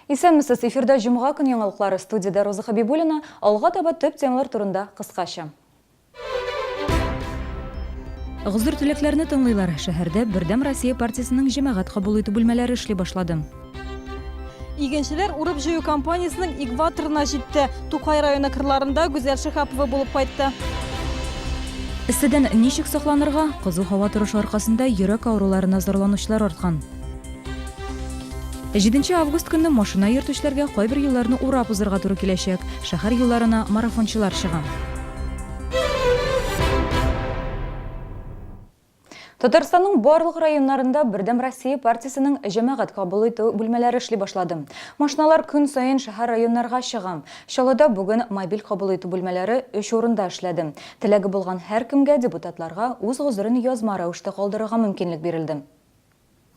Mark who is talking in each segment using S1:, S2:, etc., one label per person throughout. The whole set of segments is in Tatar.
S1: Исәнмесез, эфирда җомга көн яңалыклары, студиядә Роза Хәбибуллина, алга таба төп темалар турында кыскача. Гозер теләкләрне тыңлыйлар. Шәһәрдә Бердәм Россия партиясенең җәмәгать кабул итү бүлмәләре эшли башлады.
S2: Игенчеләр урып-җыю кампаниясенең экваторына җитте. Тукай районы кырларында Гүзәл Шиһапова булып кайтты.
S1: Эсседән ничек сакланырга? Кызу һава торышы аркасында йөрәк авыруларына зарланучылар арткан. Җиденче август көнне машина йөртүчеләргә кайбер юлларны урап узарга туры киләчәк. Шәһәр юлларына марафончылар чыга. Татарстанның барлык районнарында Бердәм Россия партиясенең җәмәгать кабул итү бүлмәләре эшли башлады. Машиналар көн саен шәһәр-районнарга чыга. Чаллыда бүген мобиль кабул итү бүлмәләре өч урында эшләде. Теләге булган һәркемгә депутатларга үз гозерен язма рәвештә калдырырга мөмкинлек бирелде.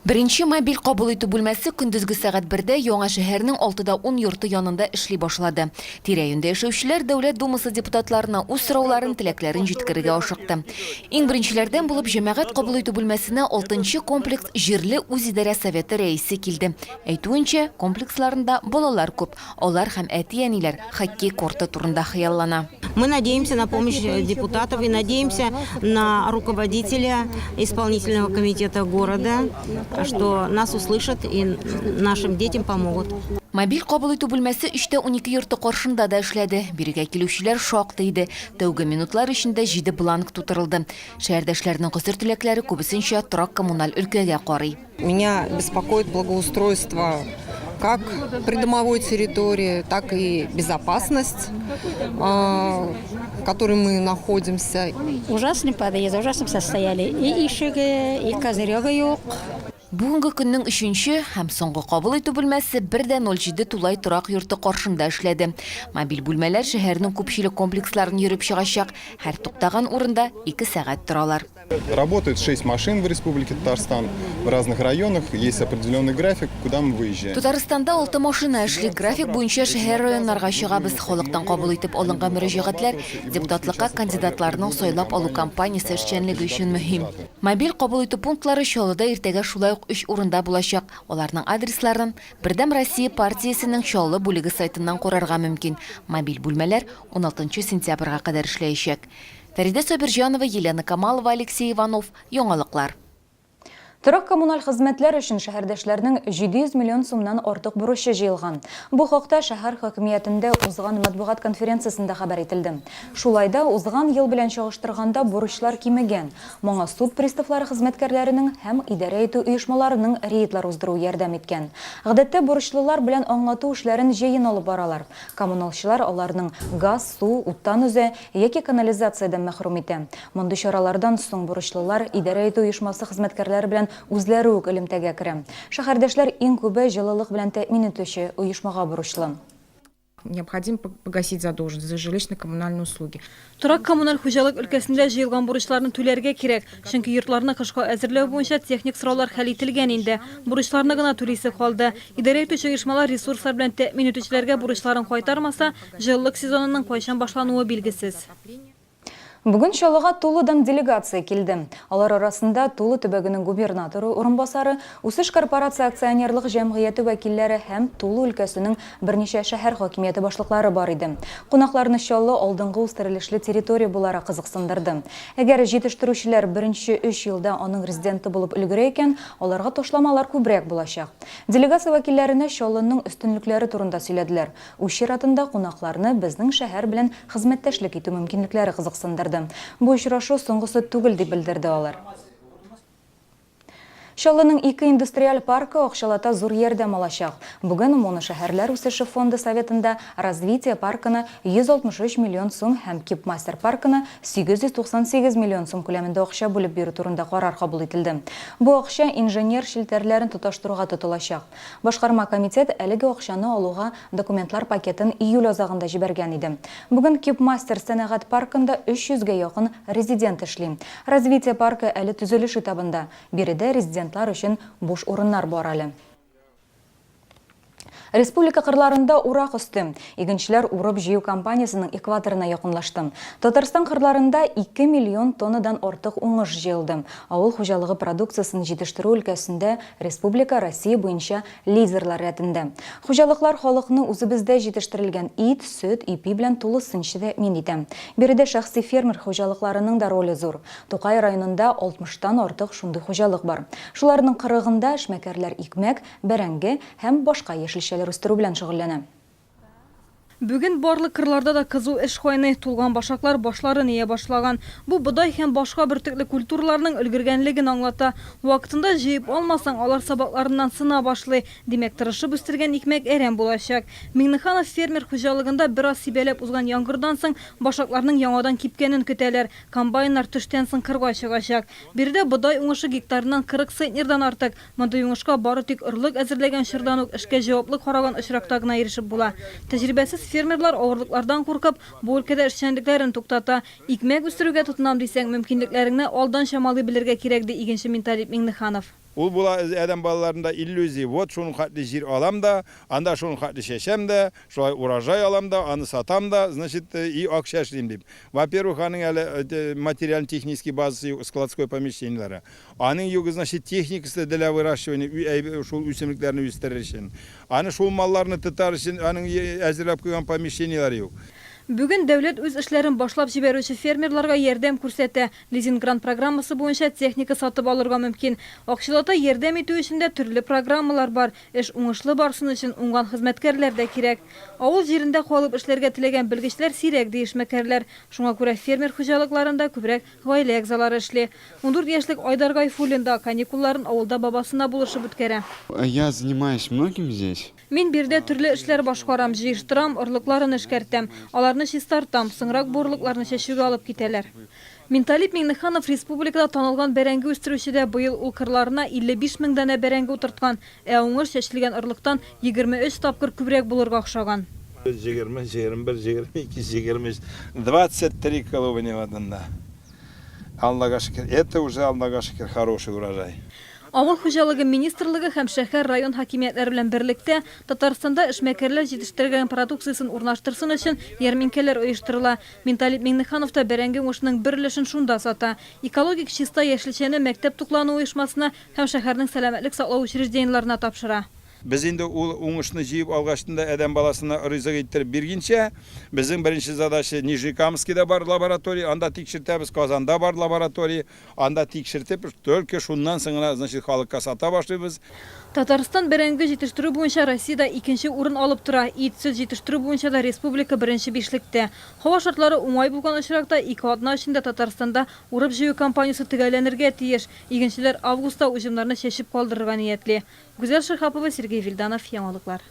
S3: Беренче мобиль кабул итү бүлмәсе көндезге сәгать бердә Яңа шәһәрнең 6 да 10 йорты янында эшли башлады. Тирә-юньдә яшәүчеләр Дәүләт Думасы депутатларына үз сорауларын, теләкләрен җиткерергә ашыкты. Иң беренчеләрдән булып җәмәгать кабул итү бүлмәсенә алтынчы комплекс җирле үзидарә советы рәисе килде. Әйтүенчә, комплексларында балалар күп, алар һәм әти-әниләр хоккей корты турында хыяллана.
S4: Мы надеемся на помощь депутатов и надеемся на руководителя исполнительного комитета города, что нас услышат и нашим детям помогут.
S3: Мобиль кабул итү бүлмәсе 3 дә 12 йорты каршында да эшләде. Бирегә килүчеләр шактый иде. Тәүге минутлар эчендә җиде бланк тутырылды. Шәһәрдәшләрнең гозер теләкләре күбесенчә торак-коммуналь өлкәгә карый.
S5: Меня беспокоит благоустройство как придомовой территории, так и безопасность, в которой мы находимся.
S6: Ужасный подъезд, в ужасном состоянии. И ишеге, и козырегы юк.
S3: Бүгенге көннең өченче һәм соңгы кабул итү бүлмәсе 1 дә 07 тулай торак йорты каршында эшләде. Мобиль бүлмәләр шәһәрнең күпчелек комплексларын йөреп чыгачак. Һәр туктаган урында 2 сәгать торалар.
S7: Работает 6 машин в Республике Татарстан в разных районах. Есть определенный график, куда мы выезжаем.
S3: Татарстанда алты машина эшли. График буенча шәһәр районнарга чыгабыз. Халыктан кабул итеп алынган мөрәҗәгатьләр депутатлыкка кандидатларның сайлап алу кампаниясе эшчәнлеге өчен мөһим. Мобиль кабул итү пунктлары Чаллыда иртәгә шулай ук өч урында булачак. Аларның адресларын Бердәм Россия партиясенең Чаллы бүлеге сайтыннан карарга мөмкин. Мобиль бүлмәләр 16 сентябрьгә кадәр эшләячәк. Фәридә Сабирҗанова, Елена Камалова, Алексей Иванов. Яңалыклар.
S1: Торак-коммуналь хезмәтләр өчен шәһәрдәшләрнең 700 миллион сумнан артык бурычы җыелган. Бу хакта шәһәр хакимиятендә узган матбугат конференциясендә хәбәр ителде. Шулай да узган ел белән чагыштырганда бурычлар кимегән. Моңа суд приставлары хезмәткәрләренең һәм идарә итү оешмаларының рейдлар уздыруы ярдәм иткән. Гадәттә бурычлылар белән аңлату эшләрен җәен алып баралар. Коммуналчылар аларның газ, су, уттан өзә яки канализациядән мәхрүм итә. Мондый чаралардан соң бурычлылар идарә итү оешмасы хезмәткәрләре белән үзләре үк элемтәгә керә. Шәһәрдәшләр иң күбе җылылык белән тәэмин итүче оешмага бурычлы.
S8: Необходимо погасить задолженность за жилищно-коммунальные услуги.
S2: Торак-коммуналь хуҗалык өлкәсендә җыелган бурычларны түләргә кирәк, чөнки йортларны кышка әзерләү буенча техник сораулар хәл ителгән инде. Бурычларны гына түлисе калды. Идарә итүче оешмалар ресурслар белән тәэмин итүчеләргә бурычларын кайтармаса, җылылык сезонының кайчан башлануы билгесез.
S1: Бүген Чаллыга Тулыдан делегация килде. Алар арасында Тула төбәгенең губернаторы урынбасары, Үсеш корпорация акционерлык җәмгыяте вәкилләре һәм Тула өлкәсенең берничә шәһәр хакимияте башлыклары бар иде. Кунакларны Чаллы алдынгы үстерелешле территория буларак кызыксындырды. Әгәр җитештерүчеләр беренче өч елда аның резиденты булып өлгерә икән, аларга ташламалар күбрәк булачак. Делегация вәкилләренә Чаллының өстенлекләре турында сөйләделәр. Үз чиратында кунакларны безнең шәһәр белән хезмәттәшлек итү мөмкинлекләре кызыксындырды. Бу очрашу соңгысы түгел, дип белдерде алар. Чаллының ике индустриаль паркы акчалата зур ярдәм алачак. Бүген Моношәһәрләр үсеше фонды советында Развитие паркына 163 миллион сум һәм Кибмастер паркына 898 миллион сум күләмендә акча бүлеп бирү турында карар кабул ителде. Бу акча инженер челтәрләрен тоташтыруга тотылачак. Башкарма комитет әлеге акчаны алуга документлар пакетын июль азагында җибәргән иде. Бүген Кибмастер сәнәгать паркында 300 гә якын резидент эшли. Развитие паркы әле төзелеш этабында. Биредә резидентлар өчен буш урыннар бар әле. Республика кырларында урак өсте. Игенчеләр урып-җыю кампаниясенең экваторына якынлашты. Татарстан кырларында 2 миллион тоннадан артык уңыш җыелды. Авыл хуҗалыгы продукциясен җитештерү өлкәсендә республика Россия буенча лидерлар рәтендә. Хуҗалыклар халыкны үзебездә җитештерелгән ит, сөт, ипи белән тулысынча тәэмин итә. Биредә шәхси фермер хуҗалыкларының да роле зур. Тукай районында 60 тан артык шундый хуҗалык бар. Шуларның кырыгында эшмәкәрләр икмәк, бәрәңге һәм башка яшелчәләр үстерү белән шөгыльләнә.
S2: Бүген барлык кырларда да кызу эш кайный, тулган башаклар башларын ия башлаган. Бу бодай һәм башка бөртекле культураларның өлгергәнлеген аңлата. Вакытында җыеп алмасаң, алар сабакларыннан сына башлый. Димәк, тырышып үстергән икмәк әрәм булачак. Миңнеханов фермер хуҗалыгында бераз сибәләп узган яңгырдан соң башакларның яңадан кипкәнен көтәләр. Комбайннар төштән соң кырга чыгачак. Биредә бодай уңышы гектарыннан 40 центнердан артык. Мондый уңышка бары тик орлык әзерләгән чордан ук эшкә җаваплы караган очракта гына ирешеп була. Тәҗрибәсез фермерлар авырлыклардан куркып, бу өлкәдә эшчәнлекләрен туктата. Икмәк үстерүгә тотынам дисәң, мөмкинлекләреңне алдан чамалый белергә кирәк, ди игенче Минталип Миңнеханов.
S9: Ул була адәм балаларында иллюзия, вот шуның хәтле җир алам да, анда шуның хәтле чәчәм дә, шулай урожай алам да, аны сатам да, значит, и акча эшлим дип. Во-первых, аның әле материально-технический базасы юк, складской помещениеләре. Аның юк, значит, техникасы для выращивания шул үсемлекләрне үстерер өчен. Аны шул малларны тотар өчен аның әзерләп куйган помещениеләре юк.
S2: Бүген дәүләт үз эшләрен башлап җибәрүче фермерларга ярдәм күрсәтә. Лизинг-грант программасы буенча техника сатып алырга мөмкин. Акчалата ярдәм итү өчен дә төрле программалар бар. Эш уңышлы барсын өчен уңган хезмәткәрләр дә кирәк. Авыл җирендә калып эшләргә теләгән белгечләр сирәк, ди эшмәкәрләр. Шуңа күрә фермер хуҗалыкларында күбрәк Гаилә әгъзалары эшли. 14 яшьлек Айдар Гайфуллин да каникулларын авылда бабасына булышып үткәрә.
S10: Я занимаюсь многим здесь.
S2: Мин биредә төрле эшләр башкарам, җыештырам, орлыкларын эшкәртәм, аларны чистартам, соңрак бу орлыкларны чәчүгә алып китәләр. Минталип Миңнеханов республикада танылган бәрәңге үстерүче дә, быел ул кырларына 55 мең данә бәрәңге утырткан. Ә уңыш чәчелгән орлыктан 23 тапкыр күбрәк булырга охшаган.
S9: 20, 21, 22, 23, 23 клубня вот анда. Аллага шөкер, это уже, Аллага шөкер, хороший урожай.
S2: Авыл хуҗалыгы министрлыгы һәм шәһәр-район хакимиятләре белән берлектә Татарстанда эшмәкәрләр җитештергән продукциясен урнаштырсын өчен ярминкәләр оештырыла. Минталип Миңнеханов та бәрәңге уңышының бер өлешен шунда сата. Экологик чиста яшелчәне мәктәп туклануы оешмасына Һәм шәһәрнең сәламәтлек саклау учреждениеләренә тапшыра.
S9: Без инде ул уңышны җыеп алгачтын да адәм баласына ризык иттереп биргинчә, безнең беренче задача Нижнекамскида бар лаборатория, анда тикшертәбез, Казанда бар лаборатория, анда тикшертеп, только шуннан соң гына, значит, халыкка сата башлыйбыз.
S2: Татарстан бәрәңге җитештерү буенча Россиядә икенче урын алып тора. Ит, сөт җитештерү буенча да республика беренче бишлектә. Һава шартлары уңай булган очракта, ике атна эчендә Татарстанда урып-җыю кампаниясе төгәлләнергә тиеш. Игенчеләр августта уҗымнарны чәчеп калдырырга ниятли. Гүзәл Шиһапова, Сергей Вильданов, Яңалыклар.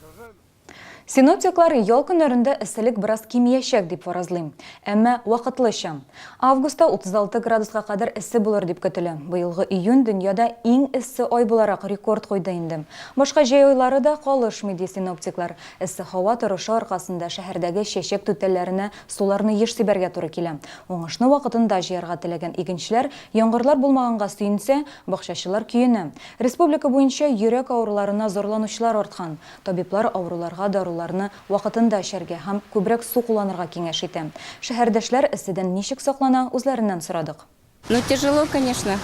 S1: Синоптиклар ял көннәрендә эсселек бераз кимиячәк дип фаразлый. Әмма вакытлыча. Августта 36 градуска кадәр эссе булыр дип көтелә. Быелгы июнь дөньяда иң эссе ай буларак рекорд куйды инде. Башка җәй айлары да калышмый, ди синоптиклар. Эссе һава торышы аркасында шәһәрдәге чәчәк түтәлләренә суларны еш сибәргә туры килә. Уңышны вакытында җыярга теләгән игенчеләр яңгырлар булмаганга сөенсә, бакчачылар көенә. Республика буенча йөрәк авыруларына зарланучылар арткан. Табиблар авыруларга даруларны вакытында эчәргә һәм күбрәк су кулланырга киңәш итә. Шәһәрдәшләр эсседән ничек саклана, үзләреннән сорадык.
S11: Ну тяжело конечно,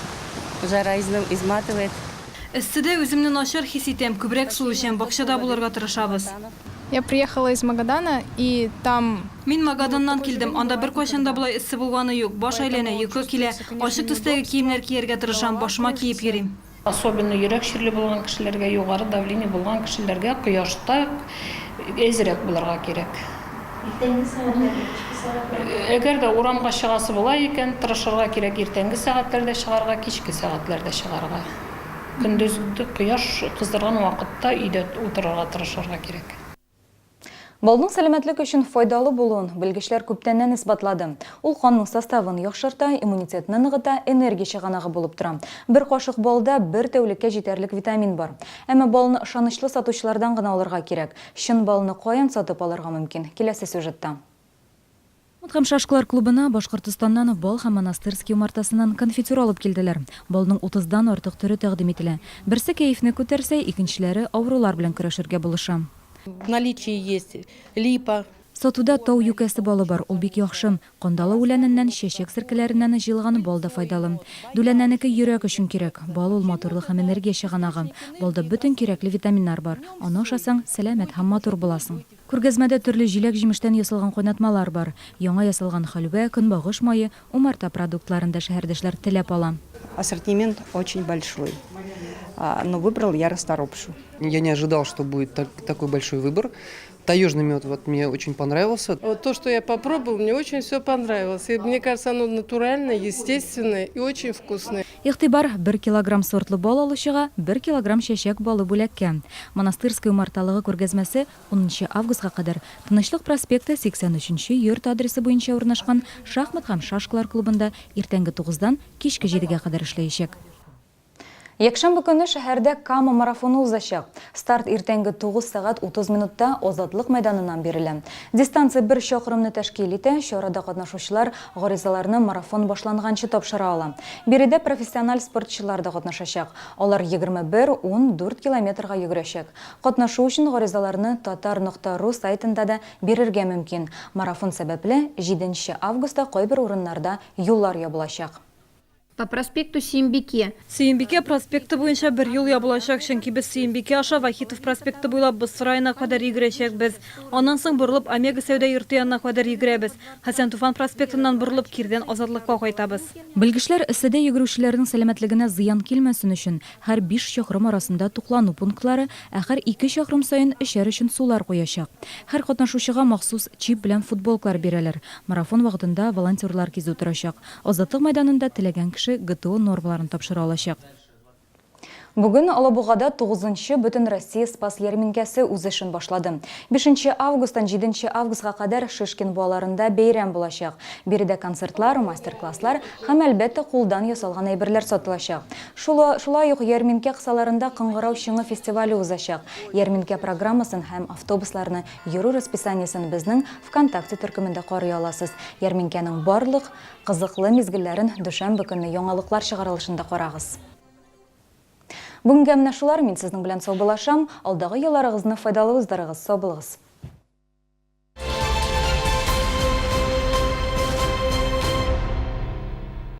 S11: жара изматывает.
S2: Эсседә үземне начар хис итәм, күбрәк су эчәм, бакчада булырга тырышабыз.
S12: Я приехала из Магадана, и там.
S2: Мин Магаданнан килдем, анда беркайчан да болай эссе булганы юк, баш әйләнә, йокы килә. Ачык төстәге киемнәр кияргә тырышам, башыма киеп йөрим.
S13: Особенно йөрәк чирле булган кешеләргә, югары давление булган кешеләргә кояшта әзрәк булырга кирәк.
S14: Иртәнге сәгатьләрдә, кичке сәгатьләрдә?
S13: Әгәр дә урамга чыгасы була икән, тырышырга кирәк иртәнге сәгатьләрдә чыгарга, кичке сәгатьләрдә чыгарга. Көндез кояш кыздырган вакытта өйдә утырырга тырышырга кирәк.
S1: Балның сәламәтлек өчен файдалы булуын белгечләр күптәннән исбатлады. Ул канның составын яхшырта, иммунитетны ныгыта, энергия чыганагы булып тора. Бер кашык балда бер тәүлеккә җитәрлек витамин бар. Әмма балны ышанычлы сатучылардан гына алырга кирәк. Чын балны каян сатып алырга мөмкин? Киләсе сюжетта. Шахмат һәм шашкалар клубына Башкортостаннан бал һәм Монастырский умартасыннан конфитюр алып килделәр. Балның утыздан артык төре тәкъдим ителә. Берсе кәефне күтәрсә, икенчеләре авырулар белән көрәшергә булыша.
S15: В наличии есть липа.
S1: Сатуда тау юкәсе балы бар, ул бик яхшы. Кандала үләненнән, чәчәк серкәләреннән җыелган бал да файдалы. Дүләннәнеке йөрәк өчен кирәк. Бал ул матурлык һәм энергия чыганагы. Балда бөтен кирәкле витаминнар бар. Аны ашасаң, сәламәт һәм матур буласың. Күргәзмәдә төрле җиләк-җимештән ясалган кайнатмалар бар. Яңа ясалган хәлвә, көнбагыш мае, Умарта продуктларын да шәһәрдәшләр теләп ала.
S16: Ассортимент очень большой, но выбрал я расторопшу.
S17: Я не ожидал, что будет так, такой большой выбор. Таежный мед вот мне очень понравился.
S18: Вот то, что я попробовал, мне очень все понравилось. И мне кажется, оно натуральное, естественное и очень вкусное.
S1: Игътибар, бер килограмм сортлы бал алучыга бер килограмм чәчәк балы бүләккә. Монастырское умарталыгы күргәзмәсе Унынчы августка кадәр Тынычлык проспекты 83 нче йорт адресы буенча урнашкан шахмат һәм шашкалар клубында иртәнге тугыздан кичке җидегә кадәр эшләячәк. Якшәмбе көнне шәһәрдә Кама марафоны узачак. Старт иртәнге 9 сәгать 30 минутта Азатлык мәйданыннан бирелә. Дистанция бер чакрымны тәшкил итә, чарада катнашучылар гаризаларны марафон башланганчы тапшыра ала. Биредә профессиональ спортчылар да катнашачак. Алар 21, 10, 4 километрга йөгерәчәк. Катнашу өчен гаризаларны татар нокта ру сайтында да бирергә мөмкин. Марафон сәбәпле, җиденче августта кайбер урыннарда юллар ябылачак.
S19: По проспекту Сөембике.
S2: Сөембикә проспекты буенча бер юл ябылачак, чөнки без Сөембикә аша Вахитов проспекты буйлап боз сараена кадәр йөгерәчәкбез. Аннан соң борылып Омега сәүдә йорты янына кадәр йөгерәбез. Хәсән Туфан проспектыннан борылып кирдән Азатлыкка кайтабыз.
S1: Белгечләр эсседә йөгерүчеләрнең сәламәтлегенә зыян килмәсен өчен, Һәр биш чакрым арасында туклану пунктлары, ә һәр ике чакрым саен эчәр өчен сулар куячак. Һәр катнашучыга махсус чип белән футболкалар бирәләр. Марафон вакытында волонтерлар кизү торачак. Азатлык мәйданында теләгән кеше ГТО нормаларын тапшыра алачак. Бүген Алабугада тугызынчы Бөтенроссия Спас ярминкәсе үз эшен башлады. Бишенче августтан җиденче августка кадәр Шишкин буаларында бәйрәм булачак. Биредә концертлар, мастер-класслар һәм, әлбәттә, кулдан ясалган әйберләр сатылачак. Шула, шулай ук ярминкә кысаларында Кыңгырау чыңы фестивале узачак. Ярминкә программасын һәм автобусларны йөрү расписаниесен безнең ВКонтакте төркемендә карый аласыз. Ярминкәнең барлык кызыклы мизгелләрен дүшәмбе көнне яңалыклар чыгарылышында карагыз. Бүгенгә менә шулар, мин сезнең белән саубуллашам. Алдагы ялларыгызны файдалы уздырыгыз. Сау булыгыз.